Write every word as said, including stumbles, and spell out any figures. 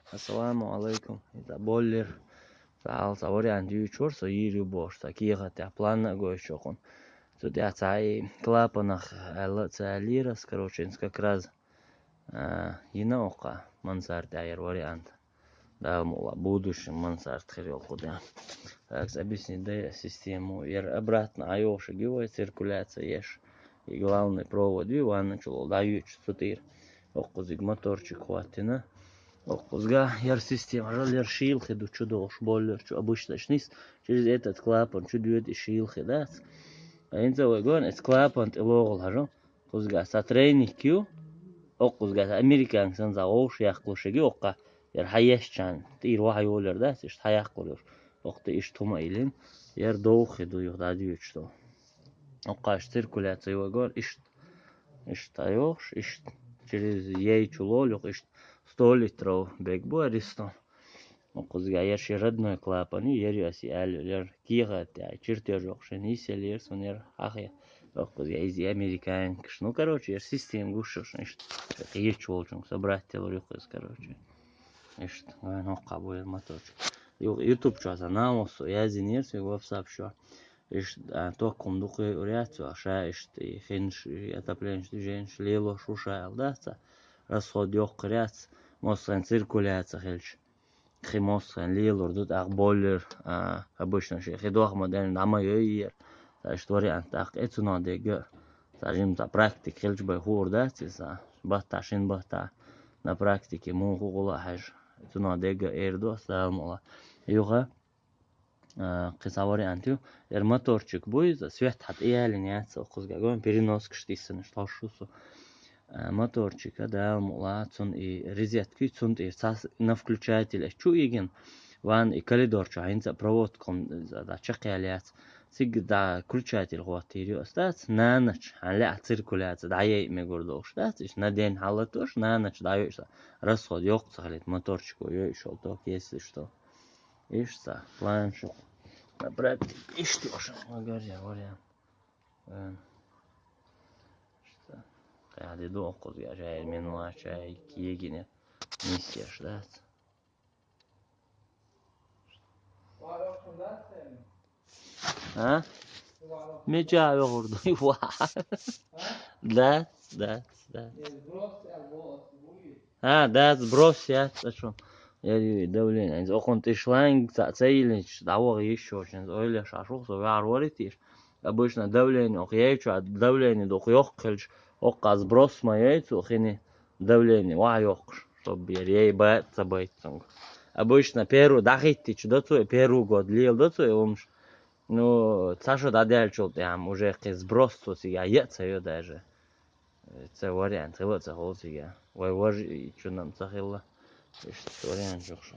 Ассаламу алейкум. ХӀинца боллир. Цхьа вариант юьйцур со, йийр ю бохуш, цхьа кехат тӀехь планна а гойтуш окхунна. Цу тӀехь цхьа и клапанах аьлла ца аьллера ас, короче, как раз, а, йина оккха мансарда тӀехь яр вариант. Дала мукъ лахь, будущем мансард хир йолу кху тӀехь. Так, объяснить дай систему. Яр обратно Ӏайохуш ю вай, циркуляция еш. И главный провод ю, ванна чу ло дӀаюьйцуш цу тӀера. Оккхузиг моторчик хӀоттина. Оккхузга яр система, хьажал, яр шийла хи ду чу дохуш боллер чу, обычно нис через этот клапан чу доьду и шийла хи, дац. А хӀинца вай гон, эцу клапан тӀе логӀал, хьажал. Кхузга цхьа тройник ю, оккхузга цхьа американский санна цхьа вовшах яккхалуш ю оккха, яр хьаешчарна, тӀера ваха йолур дац, иштта хьаяккхалур. Оккха тӀе иштта хӀума а йиллина, яр довха хи ду юха дӀадоьдуш долу. Оккха иштта циркуляция вай гор, иштта, иштта йохуш, иштта через ей чу лолу юха, иштта сто литров бег бу аристон. Оккхузга яр ши родной клапан ю, яр ю ас и аьлла, яр кехат тӀехь, чертеж йоккхуш йина, йисъеллера суна яр хьахе. Оккхузга иза и американкаш. Ну, короче, яр система гуш ю шуна, иштта кхечу волчунга собрать делур ю кхуза, короче. Иштта, вайн хӀоккха бу яр моторчик. Ю-, YouTube чохь сан намо со яздинера соьга WhatsApp чохь. Иштта, а, ток хӀума дукха йойур яц, ша иштта и хинаш, и отопление, движение лелош ву ша аьлла дац, расход йоккхур яц, массарна циркуляция хилча. Кхин массарна лелур ду, тӀаккха боллер, а, обычно шен хи дохма ден дӀа ма йойъера. Ца иштта вариант тӀаккха э цунах дегга. Ца жимма ца практика хилча бай хуур дац иза. Батта, шин батта на практике муха гӀула а хьаьжа. Цунах дегга эр до, Дала мукъ лахь. Юха, а, кхин цхьа вариант ю. Яр моторчик бу иза, свет хьан тӀеялина яц, кхузга гон, переноскаш тиссанаш тхош шу со. А, моторчика, Дала мукъ лахь, цунна и резетка ю, цунна тӀера цхьа на включатель а чу игина, ван и коридор чу хӀинца проводка хӀума, иза, да, чекхъял яц. Цига, да, включатель хӀоттийр ю ас дац, нанача, хьан лаьа циркуляция, дӀаяйа мегур долуш дац, иштта на ден хьалатош, нанача дӀайойуш, расход йоккха ца хилийта, моторчико йойуш йолу ток, если что. Иштта, план шу. На практике иштта йоша, магар я вариант. Вайн. Иштта. Кхаьхьа де ду оккхузга, жай минула, чай, кегине. Миссеш дац. А? Меча вехур ду. Ва. Дац, дац, дац. А, да, сброс яц, а чо? Я ю давление. Айнз окхун тӀе шланг ца, ца йилинчу, дӀаваха йиш йоцу, айнз ойла еш Ӏаш ву со, ваьхьар варитийша. Обычно давление оху яйчу, а давление доху йоккха хилча, оккха сброс ма яйцу, хини давление ваха йоккхуш, чтобы яр яй бац ца байт цунга. Обычно первый дӀахиттичу да цо, первый год лела да цо, и умаш. Ну, ца шо дӀадаьллачул тӀаьхьа уже кхин сброс цо цига я ца йо даже. Ца вариант хила а ца хилла цига. Вай важа и чунам ца хилла. Иштта вариант чухуш.